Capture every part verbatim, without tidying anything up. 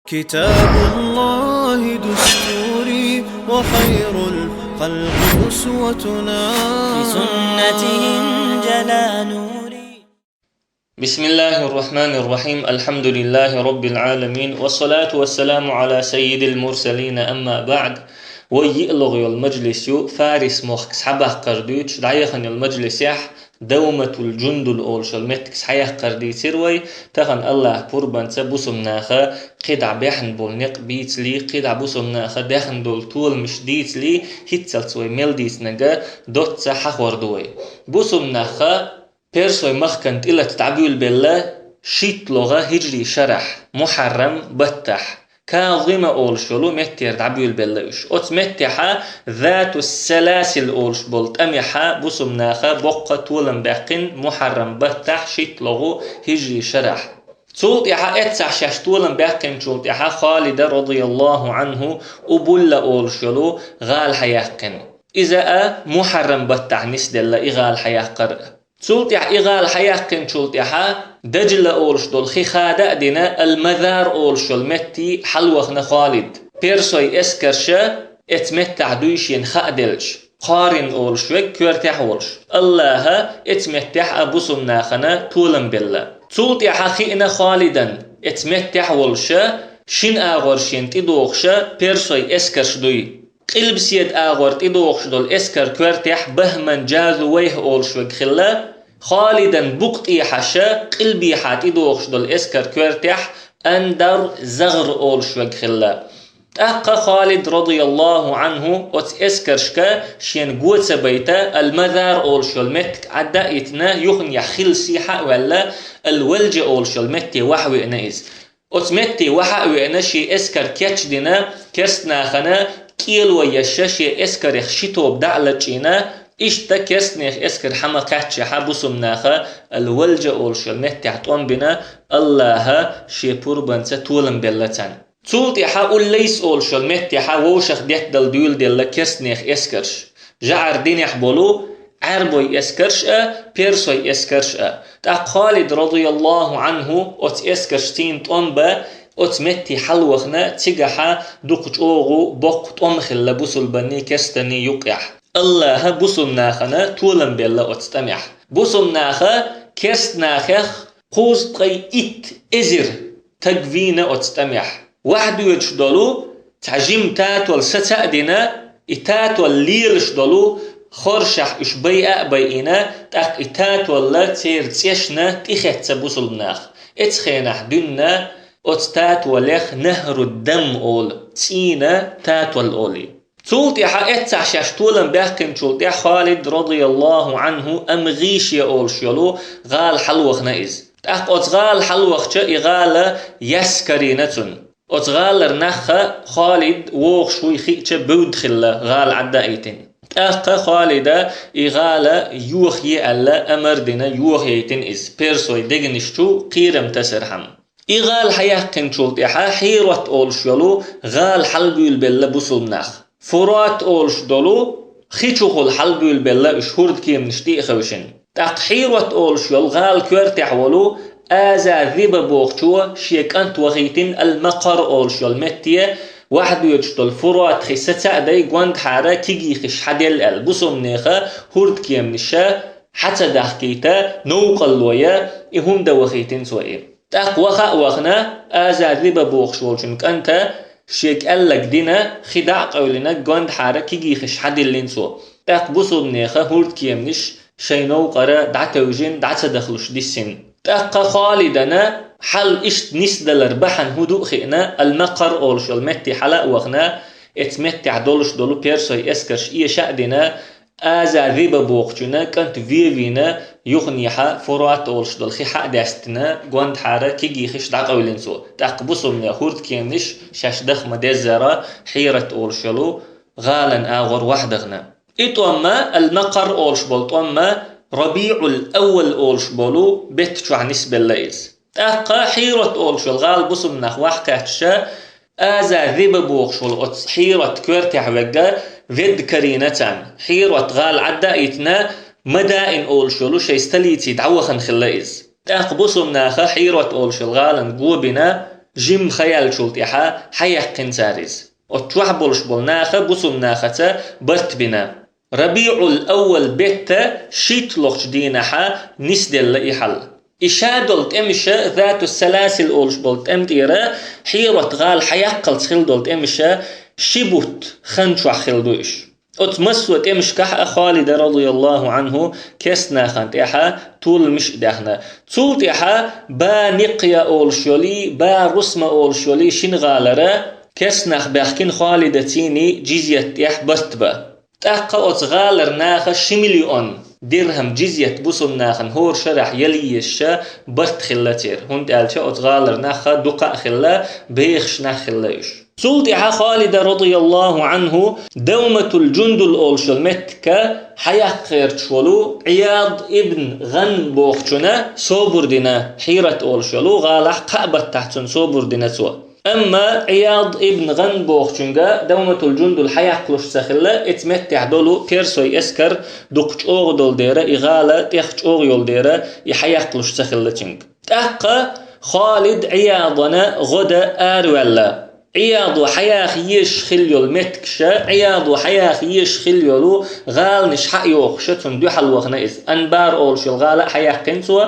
كتاب الله دستوري وخير الخلق أسوتنا. بسنته انجلى نوري. بسم الله الرحمن الرحيم. الحمد لله رب العالمين. والصلاة والسلام على سيد المرسلين. أما بعد. Вай йиълагӀа йола мажлис ю, Фарис мохк схьабаккхар дуьйцуш, дӀаяхана йола мажлисехь, Давматул Джундул олуш йолу меттигаш хьаяккхар дийцира вай, тахана АллахӀ пурбанца бусумнаха кхидӀа бехна болу некъ бийцале, кхидӀа бусумнаха дехна долу толамаш дийцале, хӀинццалц вай мел дийцинарг доцца хьахор ду вай. Бусумнаха Персой махкана тӀелата дӀабуьйлабелла шийтталгӀа хӀижрий шарахь, Мухьаррам баттахь. Казима олуш йолу меттера дӀабуьйлабелла уьш. Оцу меттехьа Затус Саласил олуш болу тӀамехьа бусумнаха боккха толам баьккхина Мухьаррам баттахь шийтталгӀу хӀижрий шарахь. Цул тӀаьхьа эццахь шаьш толам баьккхинчул тӀаьхьа Халида, радияллаху Ӏанху, Убулла олуш йолу гӀала хьаяьккхина. Иза а Мухьаррам баттахь нисделла и гӀала хьаяккхар а. Цул тӀаьхьа и гӀала хьаяьккхинчул тӀаьхьа Дажла олуш долу хи хада а дина, Ал-Мазар олуш йолу метте хьалавахана Халид. Персой эскарша эца меттахь дуй шена хаа делча, Кхарин олуш верг коьртехь а волуш, АллахӀа эца меттехь а бусумнахана толам белла. Цул тӀаьхьа хиъна Халидан эца меттехь а волуша, шина агӀор шена тӀедохуша персой эскарш дуй. Къилбаседа агӀор тӀедохуш долу эскар коьртехь Бахман Джазувайх олуш верг хилла, Халидан букъ тӀехьаша къилбехьа тӀедохуш долу эскар коьртехь Андар Загър олуш верг хилла. ТӀаккха Халид, радияллаху Ӏанху, оцу эскаршка шена го ца байта, Ал-Мазар олуш йолу меттиг Ӏадда а йитина, юханехь хилла сехьа а ваьлла, Ал-Валжа олуш йолу метте ваха веана иза. Оцу метте ваха а веана, шен эскар кечдина, керстанахана кӀело ешша, шен эскарех ши тоба дӀа а лачкъийна, иштта керстанех эскар хьа ма кхаьччехьа, бусумнаха Ал-Валжа олуш йолу меттехь тӀом бина, АллахӀа шен пурбанца толам белла царна. Цул тӀаьхьа Уллайс олуш йолу меттехьа вовшах деттадала дуьйладелла керстанех эскарш. ЖӀар динехь болу Ӏаьрбой эскарш а, персой эскарш а. ТӀаккха Халид, радияллаху Ӏанху, оцу эскарш цийна тӀом бан, оцу метте хьалавахана, цигахьа дукха чӀогӀа боккха тӀом хилла бусулбанний керстанний юккъехь. АллахӀа бусумнахана толам белла оцу тӀамехь. Бусумнаха керстанахех кхузткъе итт эзар таг вийна оцу тӀамехь. Ваха доьдуш долу цхьа жима татол саца а дина, и татол лелаш долу хоршахь уьш байа а байина, тӀаккха и татолла церан цӀешна тӀехецна бусулбанах. Эцу хенахь дуьнна оцу татолех Нахруддам олу, цӀийнан татол олий. Цул тӀаьхьа эццахь шаьш толам баьккхинчул тӀаьхьа Халид, радияллаху Ӏанху, Амгъише олуш йолу гӀала хьалавахана иза. ТӀаккха оцу гӀала хьалавахча, и гӀала яьсса карийна цунна. Оцу гӀалара нахха Халид вогӀуш вуй хиъча, бевдда хилла гӀала Ӏадда а йитина. ТӀаккха Халида и гӀала йохае аьлла амар дина, йохаяйтина иза, персой дегнаш чу кхерам тасархьама. И гӀала хьаяьккхинчул тӀаьхьа Хьирот олуш йолу гӀала хьалабуьйлабелла бусулбанах. Фурат олуш долу хи чухула хьалабуьйлабелла уьш хӀордкеманаш тӀе а хевшина. ТӀаккха Хьирот олуш йолу гӀала коьртехь волу Аза Зиба бохучо шен кӀант вахийтина Ал-Макхар олуш йолу метте, ваха доьдуш долу Фурат хи саца а дай, гондахьара кегий хиш хьаделла аьлла, бусулбанеха хӀордкеманаша хьа ца дахкийта, новкъарло ян, и хӀунда вахийтина цо и. ТӀаккха ваха а вахана, Аза Зиба бохуш волчун кӀанта шен кӀаьллаг дина, хи дӀа а къевлина, гондахьара кегий хиш хьадиллина цо. ТӀаккха бусулбанеха хӀордкеманаш шайн новкъара дӀатевжина, дӀа ца дахлуш диссина. ТӀаккха Халидана хьал иштта нисдалар бахьана хӀун ду а хиъна, Ал-Макхар олуш йолу метте хьала а вахана, эцу меттехь долуш долу персой эскарш эша а дина, Аза Зиба бохучуьнан кӀант вевийна, юханехьа Фурат олуш долу хи хьа а даьстина, гондахьара кегий хиш дӀакъевлина цо. ТӀаккха бусулбанеха хӀордкеманаш шаьш даха ма-деззара Хьирот олуш йолу гӀалан агӀор ваха дахана. И тӀом а, Ал-Макхар олуш болу тӀом а, РабиӀул-Аввал олуш болу бетта чохь нисбелла иза. ТӀаккха Хьирот олуш йолу гӀала бусулбанах ваха кхаьчча, Аза Зиба бохуш волу оцу Хьирот коьртехь верг ведда карийна царна. Хьирот гӀала Ӏадда а йитина, Мадаин олуш йолу шайн столици дӀавахана хилла иза. ТӀаккха бусулбанаха Хьирот олуш йолу гӀалана го бина, жимма ха яьллачул тӀаьхьа хьаяьккхина цара иза. Оцу чохь болуш болу наха бусулба нахаца барт бина. РабиӀул-Аввал бетта шийтталгӀачу дийнахьа нисделла и хьал. И ша долу тӀемаша, Зату Саласил олуш болу тӀем тӀера, Хьирот-гӀала хьаяккхалц хилла долу тӀемаша ши бутт хан чохь хилла ду уьш. Оцу массо а тӀемашкахь а Халида, радияллаху Ӏанху, керста нахана тӀехьа толамаш а даьхна. Цул тӀаьхьа Ба Никъя олуш йолий, Ба Русма олуш йолий шина гӀалара керста нах баьхкина Халида цийний джизъят тӀехь барт бан. ТӀаккха оцу гӀалара наха ши миллион дирхам джизъят бусулба нахана хӀора шарахь ялъеш а барт хилла церан, хӀунда аьлча оцу гӀалара нах дукха а хилла, бехаш нах хилла уьш. Цул тӀаьхьа Халида, радияллаху Ӏанху, Давматул-Джундул олуш йолу меттиг хьаяккха гӀерташ волу Ӏияд ибн ГӀанм бохучунна собар дина, Хьират олуш йолу гӀалахь кхаа баттахь цунна собар дина цо. Амма Ӏияд ибн ГӀанм бохучуьнга Давматул-Джундул хьаяккхалуш ца хилла, эцу меттехь долу персой эскар дукха чӀогӀа долу дера, и гӀала тӀех чӀогӀа йолу дера, и хьаяккхалуш ца хилла цуьнга. ТӀаккха Халид Ӏиядана гӀо дан араваьлла. Ӏиядо хьаяха езаш хилла йолу меттигаш а, Ӏиядо хьаяха езаш хилла йолу гӀаланаш хьа а йохуш а, цунна дуьхьал вахана иза. Анбар олуш йолу гӀала а хьаяьккхина цо.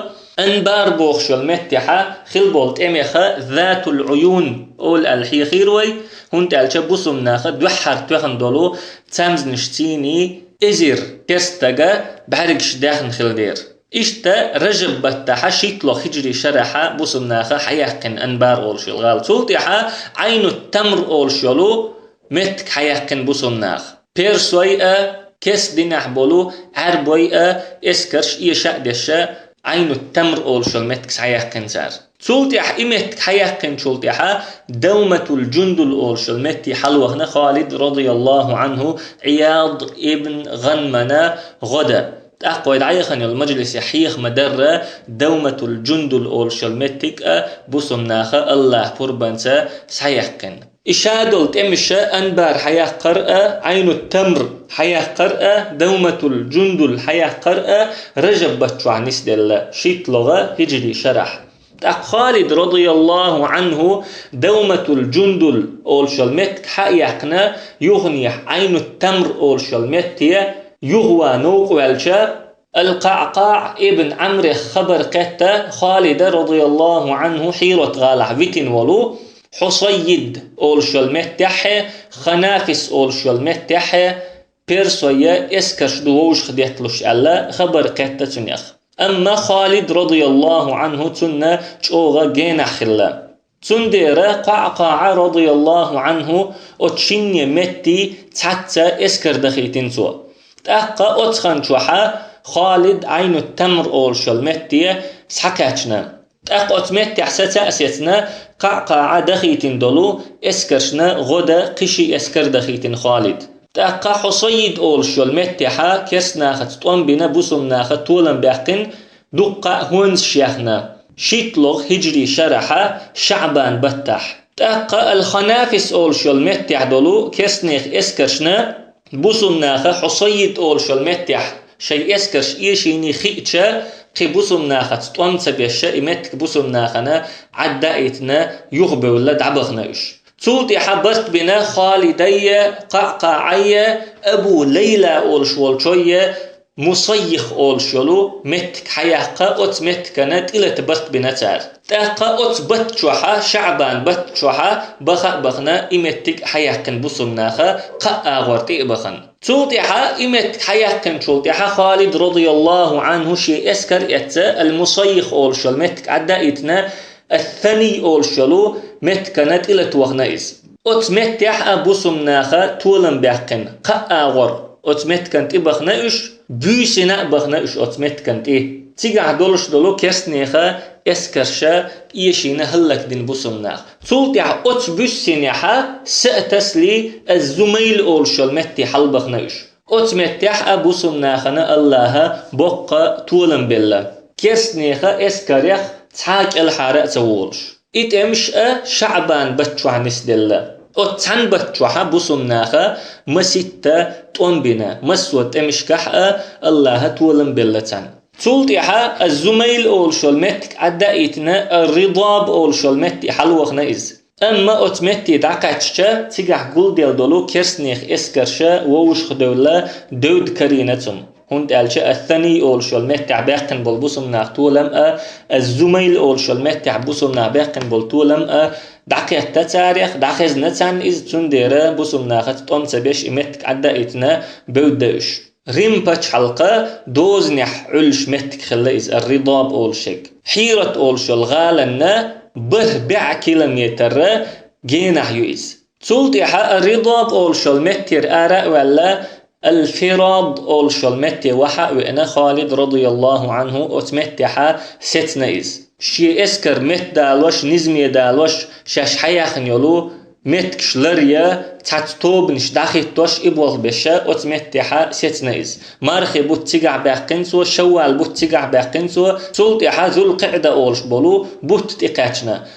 Анбар бохуш йолу меттехь хилла болу тӀемех Затул-Ӏуюн олу аьлла хьехийра вай, хӀунда аьлча бусулба наха дуьххьара тоьхна долу цамзанаш цийний эзар керста стага бӀаьргаш даьхна хилла дера. Иштта Ражаб баттахь шийтталгӀа хиджри шарахь бусулба наха хьаяьккхина Анбар олуш йолу гӀала. Цул тӀаьхьа Ӏайну-Тамр олуш йолу меттиг хьаяьккхина бусулба наха. Персой а, керста динехь болу Ӏаьрбой а эскарш эша а деш а, Ӏайну-Тамр олуш йолу меттиг схьаяьккхина цара. Цул тӀаьхьа и меттиг хьаяьккхинчул тӀаьхьа Давматул-Джундул олуш йолу метте хьалавахана Халид, радияллаху Ӏанху, Ӏияд ибн ГӀанмана гӀо дан. ТӀаккха вай дӀаяхана йолу мажлисехь хьеха ма-дарра, Давматул-Джундул олуш йолу меттиг а бусулба наха Аллахь пурбанца схьаяьккхина. И ша долу тӀемаша Анбар хьаяккхар а, Ӏайну-Тамр хьаяккхар а, Давматул-Джундул хьаяккхар а Ражаб бат чохь нисделла, шийтталгӀа хиджри шарахь. ТӀаккха Халид, радияллаху Ӏанху, Давматул-Джундул олуш йолу меттиг хьа а яьккхина, юханехь Ӏайну-Тамр олуш йолу метте юхаван новкъа ваьлча, Ал-КъаӀкъаӀ ибн Ӏамрех хабар кхетта Халида, радияллаху Ӏанху, Хьирот-гӀалахь витина волу Хьусаййид олуш йолу меттехь а, Ханафис олуш йолу меттехь а, персойя эскарш ду вовшах детталуш аьлла, хабар кхетта цуьнех. Амма Халид, радияллаху Ӏанху, цунна чӀогӀа генахь хилла. Цундела КъаӀкъаӀа, радияллаху Ӏанху, оцу шинне метте цхьацца эскар дахийтина цо. ТӀаккха оцу хан чохь Халид Ӏайну-Тамр олуш йолу метте схьакхаьчна. ТӀаккха оцу меттехь саца а сецна, КъаӀкъаӀа дахийтина долу эскаршна гӀо дан кхин ши эскар дахийтина Халид. ТӀаккха Хьусаййид олуш йолу меттехь керста нахаца тӀом бина, бусулба наха толам баьккхина, дуккха а хӀонзаш яьхна, шийтталгӀа хиджри шарахь ШаӀбан баттахь. ТӀаккха Ал-Ханафис олуш йолу меттехь долу керстанех эскаршна бусулба наха Хьусаййид олуш йолу меттехь шайн эскарш эшийний хиъча, кхин бусулба нахаца тӀом ца беш а, и меттиг бусулба нахана Ӏадда а йитина, юхабевлла дӀабахана уьш. Цул тӀаьхьа барт бина Халидайя, КъаӀкъаӀайя, Абу Лайла олуш волчойя, Мусаййих олуш йолу меттиг хьаяккха, оцу меттигана тӀилата барт бина цара. ТӀаккха оцу бат чохь, ШаӀбан бат чохь, баха а бахана, и меттиг хьаяьккхина бусулба наха кхаа агӀор тӀе а бахана. Цул тӀаьхьа и меттиг хьаяьккхинчул тӀаьхьа Халид, радияллаху Ӏанху, шен эскар эцна, Ал-Мусаййих олуш йолу меттиг Ӏадда а йитина, Ас-Саний олуш йолу меттигана тӀилата вахана иза. Оцу меттехь а бусулба наха толам баьккхина, кхаа агӀор оцу меттигана тӀе бахана уьш, буьйсина а бахана уьш оцу меттигана тӀе. Цигахь долуш долу керстанеха эскарша эшийна хӀаллакдина бусулба нах. Цул тӀаьхьа оцу буьссинехь а Саътасли Аз-Зумайл олуш йолу метте хьалабахана уьш. Оцу меттехь а бусулба нахана Аллаха боккха толам белла, керстанеха эскарех цхьа а кӀелхьара а ца волуш. И тӀемаш а ШаӀбан бат чохь нисделла. Оцу цхьана бат чохь бусулба наха маситта тӀом бина, массо а тӀемашкахь а Аллаха толам белла царна. Цул тӀаьхьа аз-Зумайл олуш йолу меттиг Ӏадда а йитина, ар-Ридаб олуш йолу метте хьалавахана иза. Амма оцу метте дӀакхаьчча, цигахь гулделла долу керстанех эскарша вовшах девлла девда карийна цунна. ХӀунда аьлча ас-Саний олуш йолу меттехь баьккхина болу бусумнах толам а, аз-Зумайл олуш йолу меттехь бусумнах баьккхина болу толам а дӀакхетта царех, дӀахезна царна иза, цундела бусумнахаца тӀом ца беш и меттиг Ӏадда а йитина бевдда уьш. Рим пачхьалкха дозанехь Ӏуьллуш меттиг хилла иза, ар-Ридаб олуш ерг. Хьират олуш йолу гӀаланна бархӀ бӀе километр генахь ю иза. Цул тӀаьхьа ар-Ридаб олуш йолу меттера ара а ваьлла, ал-Фирад олуш йолу метте ваха а веана, Халид, радияллаху Ӏанху, оцу меттехьа сецна иза. Шен эскар меттадалош, низамедалош, шаьш хьаяьхна йолу меттигаш ларъян, цхьацца тобанаш дӀахӀиттош, и болх беш, оцу меттехьа сецна иза. Мархи бутт цигахь баьккхина цо, шаввал бутт цигахь баьккхина цо, цул тӀаьхьа Зул-КъиӀда олуш болу бутт тӀекхаьчна.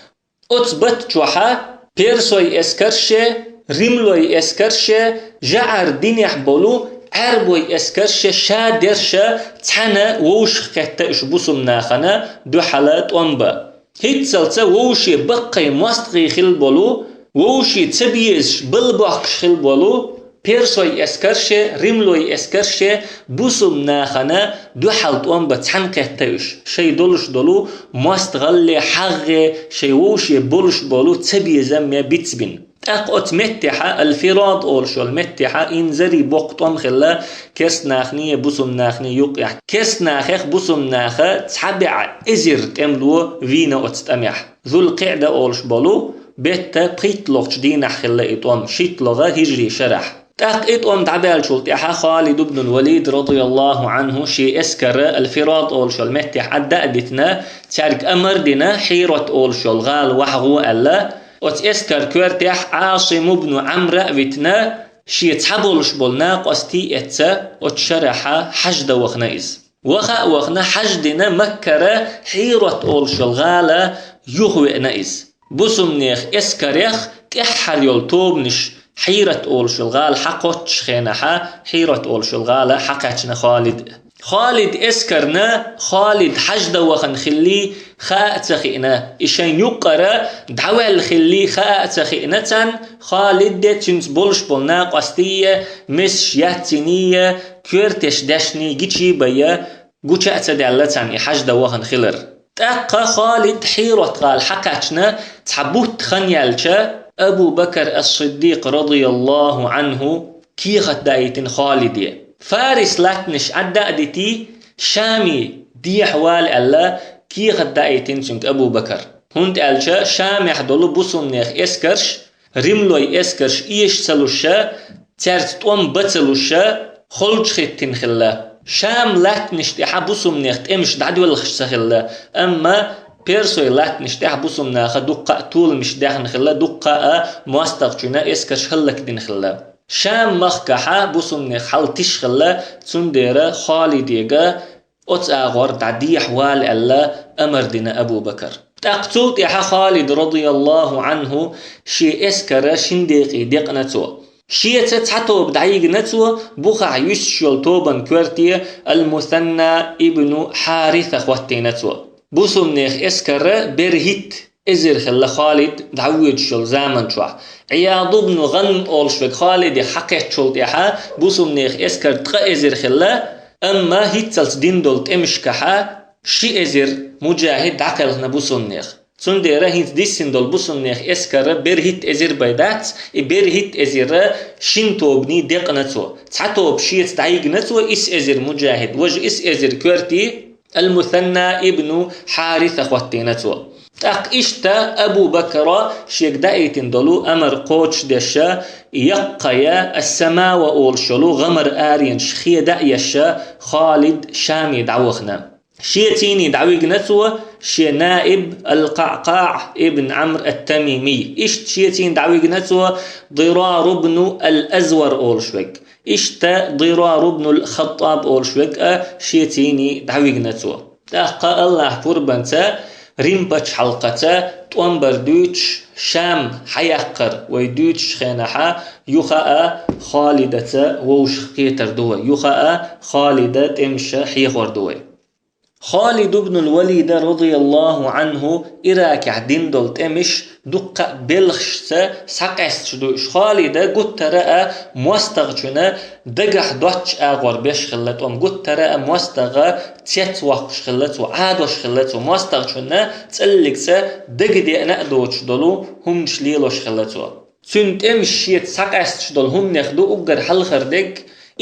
Оцу бутт чохьа персой эскарше, римлой эскарше, жӀар динехь болу Ӏаьрбой эскарше, ша дерша цхьаьна вовшах кхетта уьш бусумнахана дуьхьала тӀом бан. ХӀинццалца вовше баккхий мостагӀий хилла болу, вовше ца безаш балбохкуш хилла болу, персой эскарше, римлой эскарше бусумнахана дуьхьал тӀом бан цхьаьна кхетта уьш, шайн долуш долу мостагӀалле, хьагӀе, шайн вовше болуш болу цабезамме бицбина. ТӀаккха оцу меттехьа, ал-Фирад олуш йолу меттехьа, инзаре боккха тӀом хилла керстанахний, бусумнахний юккъехь. Керстанахех бусумнаха цхьа бӀе эзар тӀемало вийна оцу тӀамехь. Зул-КъиӀда олуш болу бетта пхийтталгӀачу дийнахь хилла и тӀом, шийтталгӀа хӀижрий шарахь. ТӀаккха и тӀом дӀабаьллачул тӀаьхьа Халид ибн ал-Валид, радияллаху Ӏанху, шен эскар ал-Фирад олуш йолу меттехь Ӏадда а дитина, цаьрга амар дина, Хьират олуш йолу гӀала ваха гӀо аьлла. Оцу эскар коьртехь Ӏасим ибн Ӏамра а витина, шен цхьаболуш болу накъостий эцца, оцу шарахьа хьажда вахана иза. Ваха а вахана, хьаждина Маккара Хьират олуш йолу гӀала юха веана иза. Бусумнех эскарех тӀаьххьара йолу тобанаш Хьират олуш йолу гӀала хьакхоччуш хенахьа, Хьират олуш йолу гӀала хьакхаьчна Халид. Халид эскарна, Халид хьажда вахана хиллий хаа а ца хиъна, и шайн юккъара дӀаваьлла хиллий хаа а ца хиъна царна, Халидде, цуьнца болуш болу накъостийе, месаш яцйиний, коьртеш дешний гичий бай, гуча а ца даьлла царна и хьажда вахана хилар. ТӀаккха Халид Хьират гӀала хьакхаьчна цхьа бутт хан яьлча, Абу Бакар ас-Сиддикъ, радияллаху Ӏанху, кехат даийтина Халиде. Фарис латтанаш Ӏадда а дитий, Шаме дехьа вала аьлла, кехат даийтина цуьнга Абу Бакар. ХӀунда аьлча Шамехь долу бусумнех эскарш, римлой эскарш эша ца луша, цаьрца тӀом бан ца луша, холчахӀиттина хилла. Шам латтанаш тӀехьа бусумнех тӀемаш дӀадоьлхуш ца хилла, амма персой латтанаш тӀехь бусумнаха дуккха а толамаш даьхна хилла, дуккха а мостагӀчуьнан эскарш хӀаллакдина хилла. Шам-махкахьа бусумнех хьал тиша хилла, цундела Халидега оцу агӀор дӀадехьа вала аьлла амар дина Абу Бакар. ТӀаккха цул тӀаьхьа Халид, радияллаху Ӏанху, шен эскара шин декъий декъна цо. Шеца цхьа тоба дӀайигна цо, бухахь юьсуш йолу тобан коьрте Ал-Мусанна ибну Хьариса хӀоттийна цо. Бусумнех эскара берхӀитта эзар хилла Халид дӀавоьдуш йолу заман чохь. Ӏияд ибн ГӀанм олуш верг Халиде хьакхеччул тӀаьхьа бусумнех эскар ткъа эзар хилла, амма хӀинццалц дина долу тӀемашкахьа ши эзар муджахӀид дӀакхелхина бусумнех. Цундела хӀинца диссина долу бусумнех эскара берхӀитта эзар бай дац, и берхӀитта эзара шин тобаний декъна цо. Цхьа тоба шеца дӀайигна цо, исс эзар муджахӀид, важа исс эзар коьртий, Ал-Мусанна ибну Хьариса хӀоттийна цо. ТӀаккха иштта Абу Бакара шега даийтина долу амар кхочушдеша, яккхая Ас-Самава олуш йолу гӀамар аренаш хеда а еша, Халид Шаме дӀавахана. Шецийний дӀавигна цо шен наиб Ал-КъаӀкъаӀ ибн Ӏамр ат-Тамими. Иштта шецийний дӀавигна цо Дирар ибну Ал-Азвар олуш верг. Иштта Дирар ибн Ал-Хаттаб олуш верг а шецийний дӀавигна цо. ТӀаккха Аллахь пурбанца, Рим пачхьалкхаца тӀом бар дуьйцуш, Шам хьаяккхар вай дуьйцуш хенахьа, юха а Халидаца вовшах кхетар ду вай, юха а Халида тӀемаша хьехор ду вай. Халид ибн аль-Валида, радияллаху анху, Иракехь дина долу тӀемаш дуккха а белхашца схьакъаьсташ ду уьш. Халида гуттара а мостагӀчунна дагахь доцчу агӀор беш хилла тӀом, гуттара а мостагӀа цецвоккхуш хилла цо, Ӏадош хилла цо, мостагӀчунна цӀаллигца дагадеана а доцуш долу хӀуманаш лелош хилла цо. Цуьнан тӀемаш шеца схьакъаьсташ долу хӀуманех ду уггар хьалхара дерг,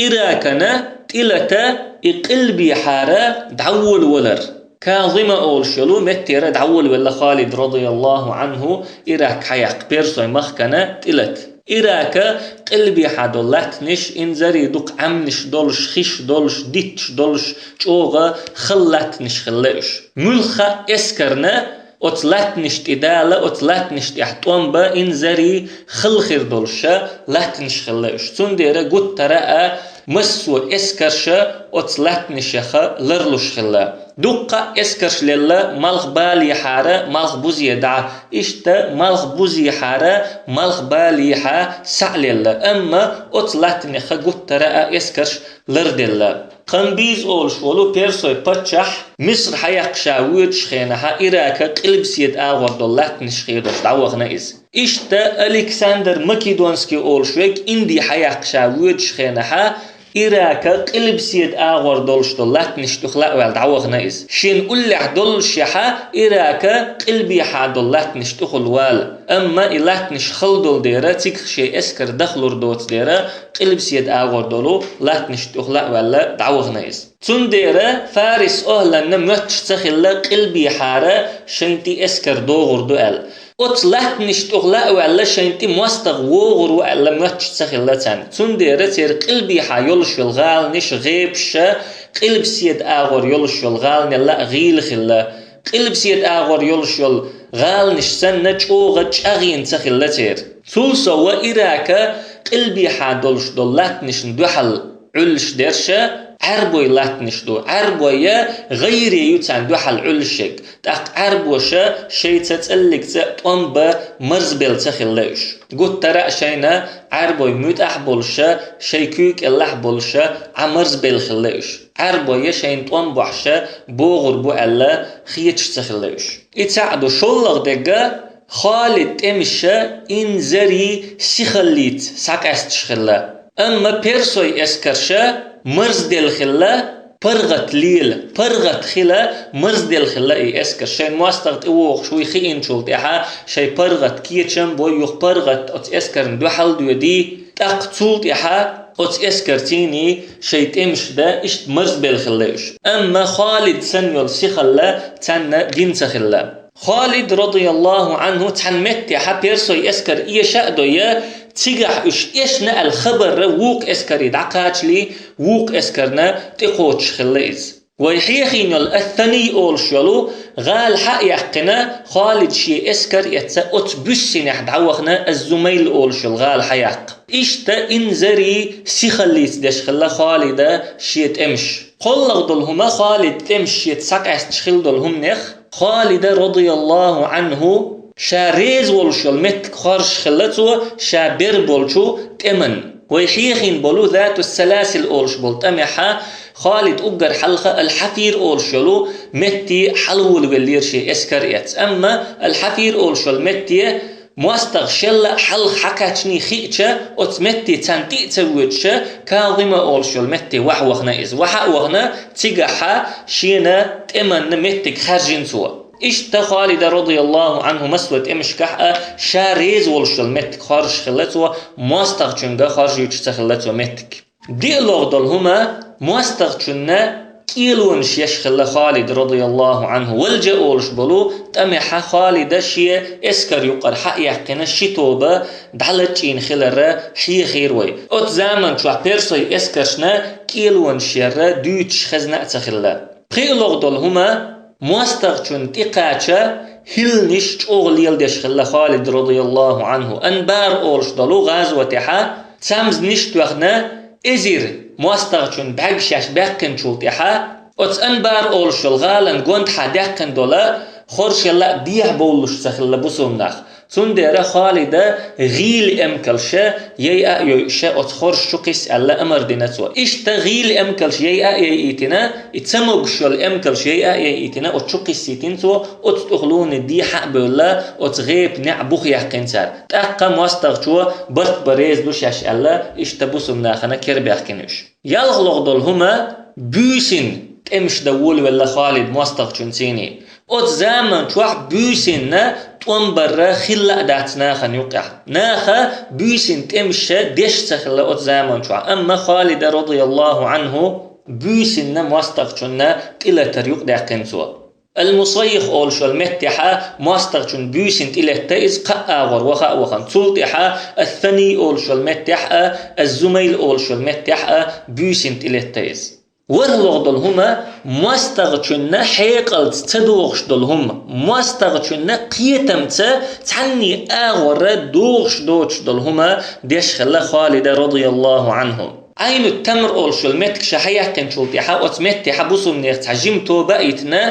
Иракана тӀелата и къилбехьара дӀаволавалар. Казима олуш йолу меттера дӀаволавелла Халид, радияллаху анху, Ирак хьаяккха, персой махкана тӀелата. Ирака къилбехьа долу латтанаш, инзаре дукха Ӏаьмнаш долуш, хиш долуш, дитташ долуш, чӀогӀа хала латтанаш хилла уьш. Муьлхха а эскарна оцу латтанаш тӀе дала, оцу латтанаш тӀехь тӀом бан инзаре хала хир долуша латтанаш хилла уьш. Цундела гуттара а массо а эскарша оцу латтанашеха ларлуш хилла. Дуккха а эскарш лелла малхбалехьара малхбузе дӀа, иштта малхбузехьара малхбалехьа схьа а лелла, амма оцу латтанеха гуттара а эскарш ларделла. Камбиз олуш волу персой паччахь Миср хьаяккха ша воьдучу хенахьа Ирака къилбаседа агӀор долу латтанаш хедош дӀавахана иза. Иштта Александр Македонский олуш верг Инди хьаяккха ша воьдучу хенахьа Ирака къилбаседа агӀор долуш долу латтанаш тӀехула а ваьлла дӀавахана иза. Шен уллехь доллушехьа Ирака къилбехьа долу латтанаш тӀехула вала. Амма и латтанаш хала долу дера, цигахь шен эскар дахлур доцу дера, къилбаседа агӀор долу латтанаш тӀехула а ваьлла дӀавахана иза. Цундела Фарис охӀланна моьттуш ца хилла къилбехьара шайн тӀе эскар догӀур ду аьлла. Оцу латтанаш тӀехула а ваьлла шайн тӀе мостагӀа вогӀур ву аьлла моьттуш ца хилла царна. Цундела церан къилбехьа йолуш йолу гӀаланаш, гӀепаша, къилбаседа агӀор йолуш йолу гӀаланелла а гӀийла хилла. Къилбаседа агӀор йолуш йолу гӀаланаш санна чӀогӀа чӀагӀйина ца хилла церан. Цул сов Ирака къилбехьа долуш долу латтанашна дуьхьал Ӏуьллуш дерша Ӏаьрбой латтанаш ду. Ӏаьрбой я гӀайре ю царна дуьхьал Ӏуьллуш ерг. ТӀаккха Ӏаьрбоша шайца цӀаллигца тӀом бан марзбелла ца хилла уьш. Гуттара а шайна Ӏаьрбой муьтӀахь болуша, шайн куьйга кӀелахь болуша Ӏа марзбелла хилла уьш. Ӏаьрбой я шайна тӀом бохьуша богӀур бу аьлла хеташ ца хилла уьш. И цхьаъ ду, шоллагӀа дерг Халид тӀемаша инзаре сихаллица схьакъаьсташ хилла. Амма персой эскарша марзделла хилла, паргӀат лела, паргӀат хила марзделла хилла и эскар. Шайн мостагӀа тӀевогӀуш вуй хиъначул тӀаьхьа шайн паргӀат кечам бой, юха паргӀат оцу эскарна дуьхьал доьдий, тӀаккха цул тӀаьхьа оцу эскарцийний шайн тӀемаш дан иштта марзбелла хилла уьш. Амма Халид санна йолу сихалла царна дина ца хилла. Халид, радияллаху анху, цхьана меттехьа персой эскар эша а дой, цигахь уьш эшна аьлла хабарра вукху эскаре дӀакхачале, вукху эскарна тӀекхочуш хилла иза. Вай хьехийна йолу Ат-Таний олуш йолу гӀала хьа а яьккхина, Халид шен эскар а эцна оцу буьссинехь дӀавахана Аз-Зумайл олуш йолу гӀала хьаяккха. Иштта инзаре сихаллица деш хилла Халида шен тӀемаш. КхоалгӀа долу хӀума, Халид тӀемаш шеца схьакъаьсташ хилла долу хӀуманех, Халида, радияллаху анху, ша реза волуш йолу меттиг хоржуш хилла цо ша бер болчу тӀеман. Вай хьехийна болу Зату Саласил олуш болу тӀамехьа Халид уггар хьалха Аль-Хьафир олуш йолу метте хьалаволавеллера шен эскар а эцна. Амма Аль-Хьафир олуш йолу метте мостагӀа шелла а хьалха хьакхаьчний хиъча, оцу метте царна тӀе а ца воьдуша, Казима олуш йолу метте вахьа вахана иза. Вахьа а вахана, цигахьа шена тӀеманна меттиг хаьржина цо. Иштта Халида, радияллаху анху, массо а тӀемашкахь а ша реза волуш йолу меттиг хоржуш хилла цо, мостагӀчуьнга хоржуьйтуш ца хилла цо меттиг. ДиълагӀа долу хӀума, мостагӀчунна кӀелонаш еш хилла Халид, радияллаху анху. Валжа олуш болу тӀамехьа Халида шен эскар юкъара хьа а яьккхина, ши тоба дӀалачкъийна хиларра хьехийра вай. Оцу заман чохь персой эскаршна кӀелонаш ярра дуьйцуш хезна а ца хилла. ПхиълагӀа долу хӀума, мостагӀчунна тӀекхача хӀилланаш чӀогӀа леладеш хилла Халид, радияллаху анху. Анбар олуш долу гӀазотехьа цамзниш а тоьхна, эзир мостагӀчун бӀаьрг шаьш баьккхинчул тӀаьхьа, оцу Анбар олуш йолу гӀалан гондахьа даьккхина долу хоршалла а дехьа бовлуш ца хилла бусулба нах. Цундела Халида гӀийла эмкалш яйа а йойуш оцу хорша чу кхисса аьлла амар дина цо. Иштта гӀийла эмкалш яйа а яйийтина, и ца могуш йолу эмкалш яйа а яйийтина, оцу чу кхиссийтина цо, оцу тӀехула дехьа а бевлла, оцу гӀепан неӀ бух яьккхина цара. ТӀаккха мостагӀчо барт бан реза ду шаьш аьлла, иштта бусалба нахана кера баьхкина уьш. ЯлхалгӀа долу хӀума буьйсанна тӀемаш дан волавелла Халид мостагӀчунна цӀийний. Оцу заман чохь буьйсанна тӀом барра хилла а дац нахана юккъехь. Наха буьйсанна тӀемаш деш ца хилла оцу заман чохь, амма Халида, радияллаху Ӏанху, буьйсанна мостагӀчунна тӀелатар юкъадаьккхина цо. Ал-Мусаййих олуш йолу меттехьа мостагӀчун буьйсина тӀелетта иза кхаа агӀор ваха а вахана. Цул тӀаьхьа Ас-Саний олуш йолу меттехь а, Аз-Зумайл олуш йолу меттехь а буьйсина тӀелетта иза. ВорхӀалгӀа долу хӀума мостагӀчунна хьекъалца ца догӀуш долу хӀума, мостагӀчунна кхетамца цхьанний агӀора догӀуш доцуш долу хӀума деш хилла Халида, радияллаху Ӏанху. Ӏайну Тамр олуш йолу меттиг ша хьаяьккхинчул тӀаьхьа оцу меттехьа бусалба нехан цхьа жима тоба а йитина,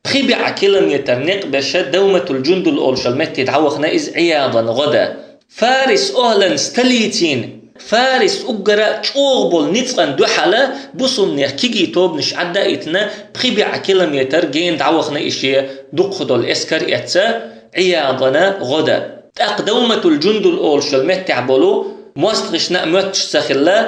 пхи бӀе километр некъ беша Давматул-Джундул олуш йолу метте дӀавахана иза Ӏиядан гӀо дан. Фарис охӀлан столицина, Фарис уггара а чӀогӀа болу ницкъан дуьхьала бусалба нехан кегий тобанаш Ӏадда а йитина, пхи бӀе километр гена дӀавахана и шен дукхах долу эскар эцна Ӏиядана гӀо дан. ТӀаккха Давматул-Джундул олуш йолу меттехь болу мостагӀашна а моьттуш ца хилла,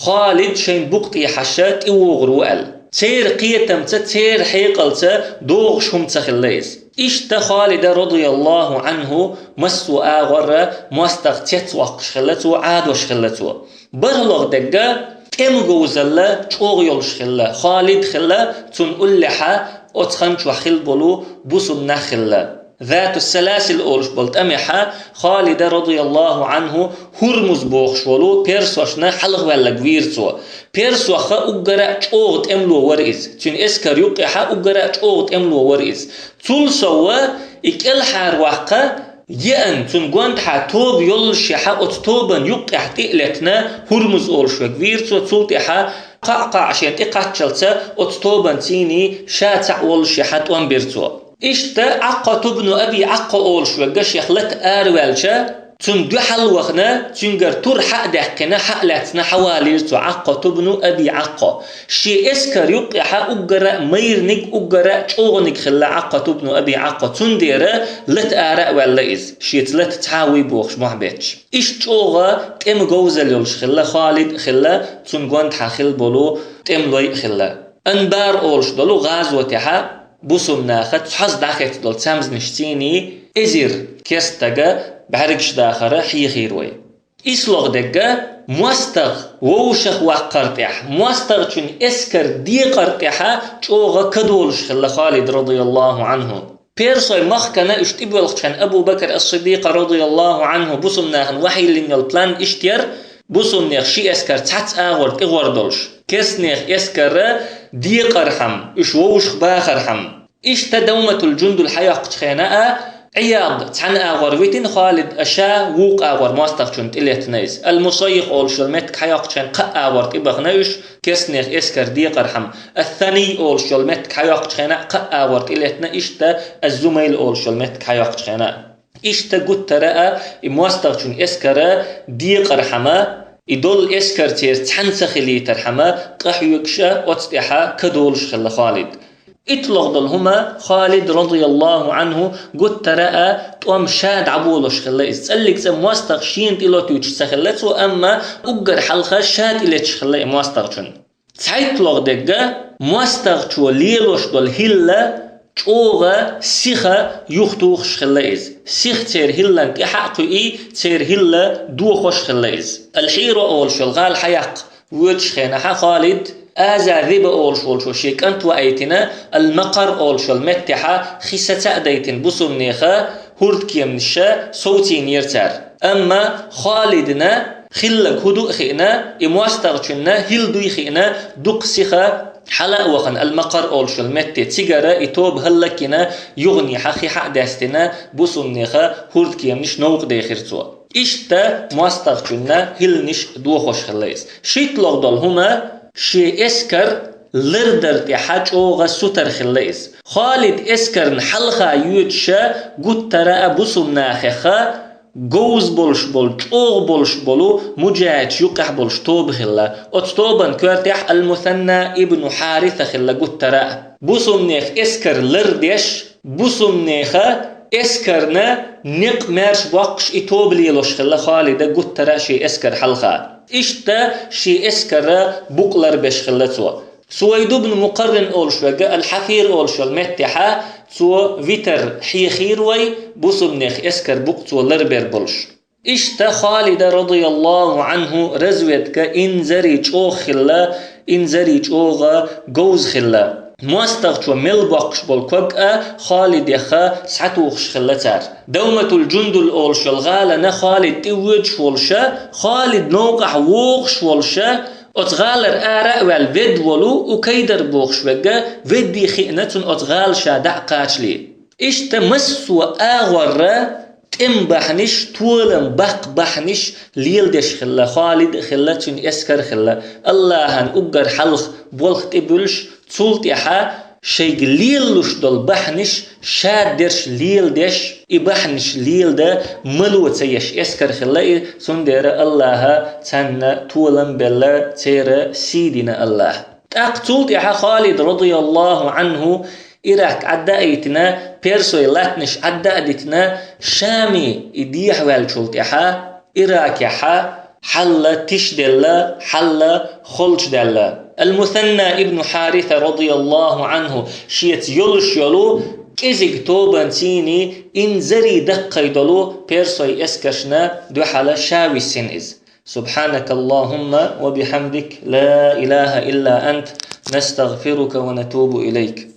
Халид шайн букъа тӀехьаша тӀевогӀур ву аьлла. Церан кхетамца, церан хьекъалца догӀуш хӀума ца хилла иза. Иштта Халида, радияллаху Ӏанху, массо а агӀора мостагӀа цецвоккхуш хилла цо, Ӏадош хилла цо. БархӀалгӀа дерг тӀеман говзалла чӀогӀа йолуш хилла. Халид хилла, цунна уллехьа оцу хан чохь хилла болу бусалба нах хилла. Зату Саласил олуш болу тӀамехьа Халида, радияллаху Ӏанху, ХӀурмуз бохуш волу персошна хьалхаваьлларг вийра цо. Персохха уггара а чӀогӀа тӀемало вара иза. Цуьнан эскар юккъехьа уггара а чӀогӀа тӀемало вара иза. Цул сов и кӀелхьарваккха, еана, цунна гондахьа тоба йоллушехьа, оцу тобанна юккъехь тӀе а летина, ХӀурмуз олуш верг вийра цо, цул тӀаьхьа кхаа-кхаа шен тӀе кхаччалца оцу тобанна цӀийний ша цхьаъ воллушехьа тӀом бира цо. Иштта Ӏаккъату бну Аби Ӏаккъа олуш верг шех лата араваьлча, цунна дуьхьал вахана, цуьнгара тур хьа а даьккхина, хьа а лаьцна, хьавалийра цо Ӏаккъату бну Аби Ӏаккъа. Шен эскар юккъехьа уггара а майраниг, уггара а чӀогӀаниг хилла Ӏаккъату бну Аби Ӏаккъа, цундела лата ара а ваьлла иза, шеца лата цхьа а вуй бохуш мохь бетташ. Иштта чӀогӀа тӀеман говзалла йолуш хилла, Халид а хилла, цунна гондахьа хилла болу тӀемалой а хилла. Анбар олуш долу гӀазотехьа бусалба наха цхьаьна дӀахецна долу цамзнаш цӀийний эзар керста стага бӀаьргаш дахара хьехийра вай. ИйслагӀа дерг мостагӀа вовшах ваккхар тӀехь, мостагӀчун эскар декъар тӀехьа чӀогӀа кадолуш хилла Халид, радияллаху Ӏанху. Персой махкана уьш тӀебоьлхучу хенахь Абу Бакр ас-Сиддикъа, радияллаху Ӏанху, бусалба нахана вахьйиллина йолу план иштта яра: бусалба нехан ши эскар цхьацца агӀор тӀегӀор долуш, керста нехан эскар декъархьама, уьш вовшах бахархьама. Иштта Давматул-Джундул хьайоккхучу хенахь а, Ӏияд цхьана агӀор витина Халид, а ша вукху агӀор мостагӀчунна тӀелетина иза. Ал-Мусаййих олуш йолу меттиг хьайоккхучу хенахь кхаа агӀор тӀебахана уьш, керста нехан эскар декъархьама. Ас-Саний олуш йолу меттиг хьайоккхучу хенахь кхаа агӀор тӀелетина, иштта Аз-Зумайл олуш йолу меттиг хьайоккхучу хенахь. Иштта гуттара а и мостагӀчун эскар декъархьама, и долу эскар церан цхьаьна ца хилийтархьама, къахьоьгуш а оцу тӀехьа кадолуш хилла Халид. ИттлагӀа долу хӀума Халид, радияллаху Ӏанху, гуттара а тӀом ша дӀаболуш хилла иза. ЦӀаллиг цӀа мостагӀа шена тӀелетуьйтуш ца хилла цо, амма уггар хьалха ша тӀелеташ хилла и мостагӀчун. ЦхьайттлагӀа дерг мостагӀчо лелош долу хӀилла чӀогӀа сиха юхатухуш хилла иза. Сиха церан хӀиллан тӀаьхьа а кхуьий, церан хӀилла дохош хилла иза. Ал-Хьийра олуш йолу гӀала хьаяккха воьдучу хенахьа Халид Аза Риба олуш волчо шен кӀант ваийтина, Ал-Макъар олуш йолу меттехьа хи саца а дайтина бусалба нехан хӀордкеманаш совцийнера цара. Амма Халидна хилларг хӀун ду а хиъна, и мостагӀчунна хӀилла дуй хиъна, дукха сиха хьала а вахана Ал-Макъар олуш йолу метте, цигара и тоба хӀаллакйина, юханехьа хи хьа а даьстина, бусалба нехан хӀордкеманаш новкъа дехира цо. Иштта мостагӀчунна хӀилланаш дохош хилла иза. ШийттлагӀа долу хӀума шен эскар лардар тӀехьа чӀогӀа сутара хилла иза. Халида эскарна хьалха йоьдуша гуттара а бусулба нахеха говза болуш болу, чӀогӀа болуш болу муджахӀидаш юккъехь болуш тоба хилла. Оцу тобан коьртехь Ал-Мусанна ибн Хьариса хилла гуттара а. Бусулба нехан эскар лардеш, бусулба нехан эскарна некъ маьрша боккхуш и тоба лелош хилла Халида гуттара а шен эскар хьалха. Иштта шен эскара букъ ларбеш хилла цо. Сувайд ибн Мукъаррин олуш верг, Ал-Хьафир олуш йолу меттехьа, цо витар хьехийра вай, бусулба нехан эскар букъ цо ларбер болуш. Иштта Халида, радияллаху анху, разведка инзаре чӀогӀа хилла, инзаре чӀогӀа говза хилла. МостагӀчо мел боккхуш болу ког а Халидеха схьатухуш хилла цара. Давматул-Джундул олуш йолу гӀалана Халид тӀевоьдуш волуша, Халид новкъахь вогӀуш волуша, оцу гӀалара ара а ваьлла ведда волу Укайдар бохуш верг, ведде хиъна цунна оцу гӀала ша дӀа а кхачале. Иштта массо а агӀорра тӀеман бахьанаш, толам баккха бахьанаш леладеш хилла, Халид а хилла, цуьнан эскар а хилла. Аллахьан уггар хьалха болх тӀебуьллуш, цул тӀаьхьа шайга лелалуш долу бахьанаш шадерш леладеш, и бахьанаш леладан мало ца еш эскар хилла и, цундела Аллаха царна толам белла, церан сий дина Аллаха. ТӀаккха цул тӀаьхьа Халид, радияллаху анху, Ирак Ӏадда а йитина, персой латтанаш Ӏадда а дитина, Шаме и дехьаваьллачул тӀаьхьа, Иракехьа хьал тишделла, хьал холчудаьлла. Ал-Мусанна ибн Хьариса, радияллаху анху, шеца йолуш йолу кӀезиг тобанций инзаре даккхий долу персой эскаршна дуьхьал ша виссина иза. سبحانك اللهم وبحمدك، لا إله إلا أنت، نستغفرك ونتوب إليك.